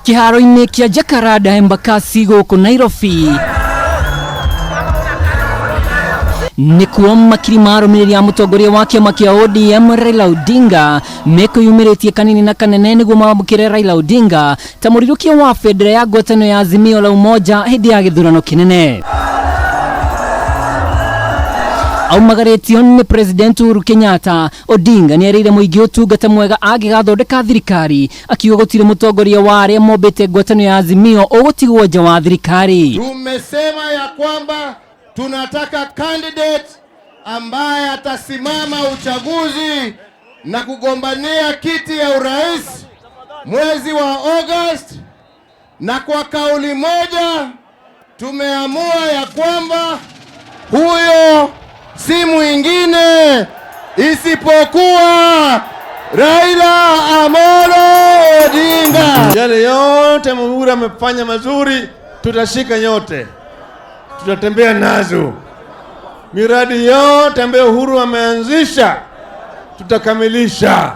Kĩharo-inĩ kĩa Jacaranda Embakasi gũkũ Nairobi nĩkuo makiri ma arũmĩrĩri a mũtongoria wa kĩama kĩa ODM Raila Odinga mekwĩyumĩrĩtie kanini na kanene nĩguo mamũkĩre Raila Odinga ta mũrirũkia wa bendera ya ngwatanĩro ya Azimio la Umoja hĩndĩ ya gĩthurano kĩnene. Aumagarĩtio nĩ President Uhuru Kenyatta, Odinga nĩ erĩire mũingĩ ũtungata mwega angĩgathondeka thirikari, akiuga gũtirĩ mũtongoria wa arĩa mombĩte ngwatanĩro ya Azimio ũgũtigwo nja wa thirikari. Tumesema ya kwamba tunataka candidate ambaye atasimama uchaguzi na kugombania kiti ya urais mwezi wa August, na kwa kauli moja tumeamua ya kwamba huyo si mwingine isipokuwa Raila Amolo Odinga. Yale yote Uhuru amefanya mazuri, tutashika yote, tutatembea nazo. Miradi yote ambayo Uhuru ameanzisha tutakamilisha.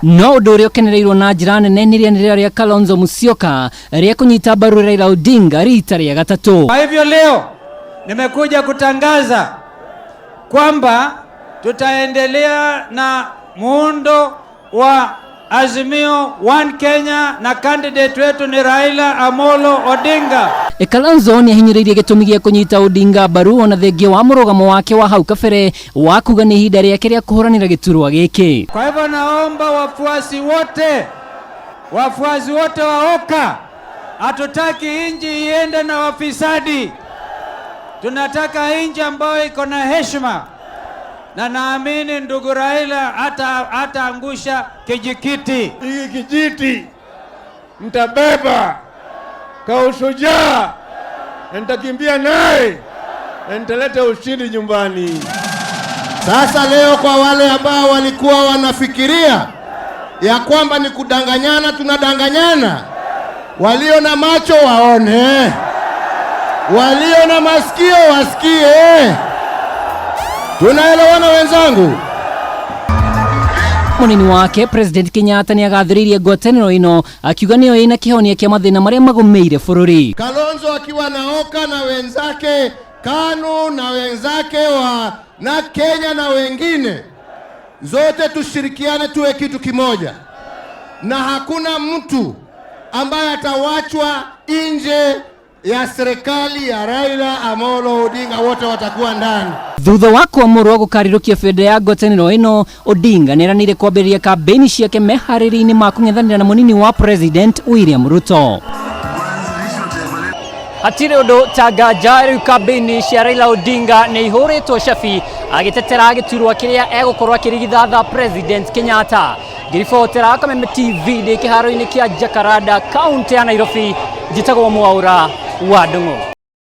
No ũndũ ũrĩa ũkenereirwo na njĩra nene nĩ rĩanĩrĩra rĩa Kalonzo Musyoka rĩa kũnyita mbaru Raila Odinga rita rĩa gatatũ. Kwa hivyo leo nimekuja kutangaza kwamba tutaendelea na muundo wa Azimio One Kenya na candidate wetu ni Raila Amolo Odinga. Kalonzo nĩ ahinyĩrĩirie gĩtũmi gĩa kũnyita Odinga mbaru ona thengia wa mũrũgamo wake wa hau kabere wa kuga nĩ ihinda rĩake rĩa kũhũranĩra gĩturwa gĩkĩ. Kwa hivyo naomba wafuasi wote wa OKA, hatutaki nchi iende na wafisadi. Tunataka nchi ambayo iko na heshima, na naamini ndugu Raila hataangusha kijikiti. Hiki kijiti mtabeba kwa ushujaa, na nitakimbia naye na nitaleta ushindi nyumbani. Sasa leo kwa wale ambao walikuwa wanafikiria ya kwamba ni kudanganyana, tunadanganyana. Walio na macho waone, walio na masikio wasikie. Tunaelewana wenzangu? Munini wake President Kenyatta nĩ agathĩrĩirie ngwatanĩro ĩno akiuga nĩyo ĩna kĩhonia kĩa mathĩna marĩa magũmĩire bũrũri. Kalonzo akiwa na OKA na wenzake KANU na wenzake wa na Kenya na wengine, zote tushirikiane, tuwe kitu kimoja, na hakuna mtu ambaye atawachwa nje ya serikali ya Raila Amolo Odinga, wote watakuwa ndani. Thutha wa kwamũrwo gũkarirũkia bendera ya ngwatanĩro ĩno, Odinga nĩeranĩire kwambĩrĩria kambĩini ciake meharĩria-inĩ ma kũng'ethanĩra na mũnini wa President William Ruto. Hatirĩ ũndũ ta nganja rĩu kambĩini cia Raila Odinga nĩ ihũrĩtwo cabi agĩtetera gĩturwa kĩrĩa egũkorwo akĩrigithatha President Kenyatta. Ngĩribotera Kameme TV ndĩ kĩharo-inĩ kĩa Jacaranda, kaunti ya Nairobi, njĩtagwo Mwaũra wa Ndung'u.